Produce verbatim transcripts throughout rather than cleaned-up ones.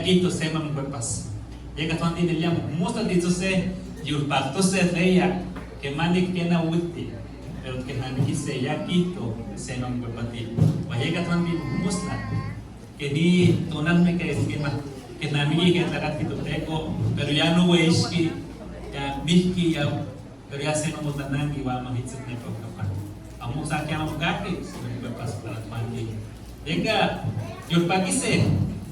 Kihto' se ma mokuepas. Yeka tuan ti nelia mojmostla tijtose, yolpaktose tleya, kemani kena uilti, pero kejnamikise ya kihto' se ma mokuepati. Uan yeka tuan ti mojmostla, keni tonalme ke eskema, kejnamiki ke tlakatki toTeko, pero ya noueixki, ya mijki, ya, pero ya se ma motlananki uan ma itsak nepa okapan. Amo sa ke amo kaki, sino ke pas para tuan ti. Yeka, yolpakise,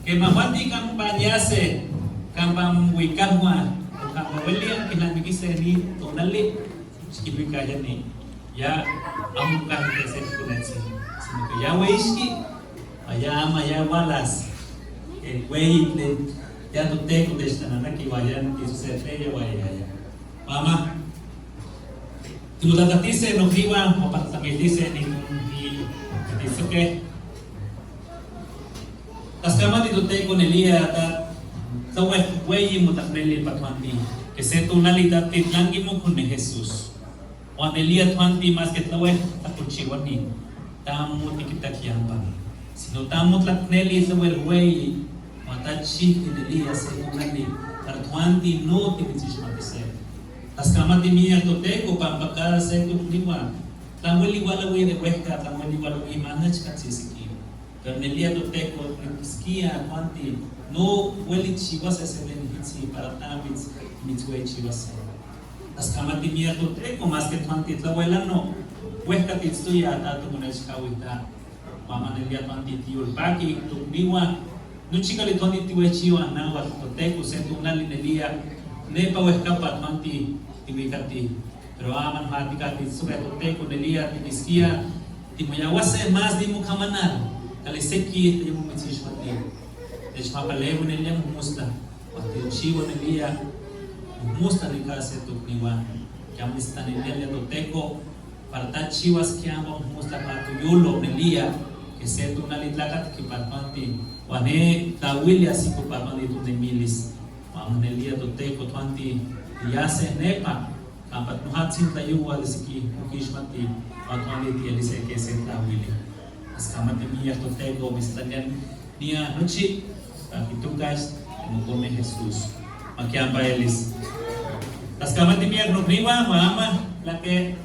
kema fanti kampa niase, kampa moikahua, o kampa ueli ankilnamikise ni tonali, xkiluika ya ni, ya amo kaki se konetsin, sino ke ya ueixki, uan ya ama ya ualas, e, ueitl, ya toTeko techtlananaki uan ya nikisuse tleya uan ya ya. Mama, timotlatlajtise nokniuan, mopatlamiltise ni, ni, ni, Tlaskamati toTeko nelia ta, tlauel ueyi motlakneli pa tuan ti, ke se tonali ta titlanki mokone Jesús. Uan nelia tuan ti maske tlauel tlakochiuani, ta amo tikitak yampa, sino ta motlakneli tlauel ueyi, uan ta chijki nelia se tonali, para tuan ti no timitsixmatise. Tlaskamati miak toTeko pampa kada se tokniuan, tlan ueli ualaui de uejka, tlan ueli ualaui ma nechkatsis iki. Pero nelia toTeko, nikiskia tuan ti no ueli chiuase se tenijitsi para ta mits, mitsuechiuase. Tlaskamati miak toTeko, maske tuan ti tlauel ano, uejka tiitztoya ta tomonechkauilta. Mama, nelia tuan ti tiyolpaki tokniuan, nochi kali tuan ti tiuechiua nauak toTeko, se tonali nelia nepa uejkapa tuan ti tiuikati. Pero amo noja tikatitsoke toTeko, nelia tikiskia timoyauase mas ni mokamanal, kali seki te yomomitsixuati. Techmapalewi nelia mojmostla, uan tiochiua nelia mojmostla nika se tokniuan. Ya mitztlanililia toTeko para ta chiuas kiampa mojmostla pa toyolo nelia, ke se tonali tlakatki pa tuan ti, uan ne tlauili asiko pa tuan ti tonemilis. Uan amo nelia toTeko tuan ti tiase nepa, kampa nojatzin tlayoual de seki mokixmati, uan tuan ti tielise ke se tlauili. Tlaskamati miak toTeko, mitztlania nia nochi, para kitokas mokone Jesús. Ma kiampa elis. Tlaskamati miak nokniuan, mama, tlan ke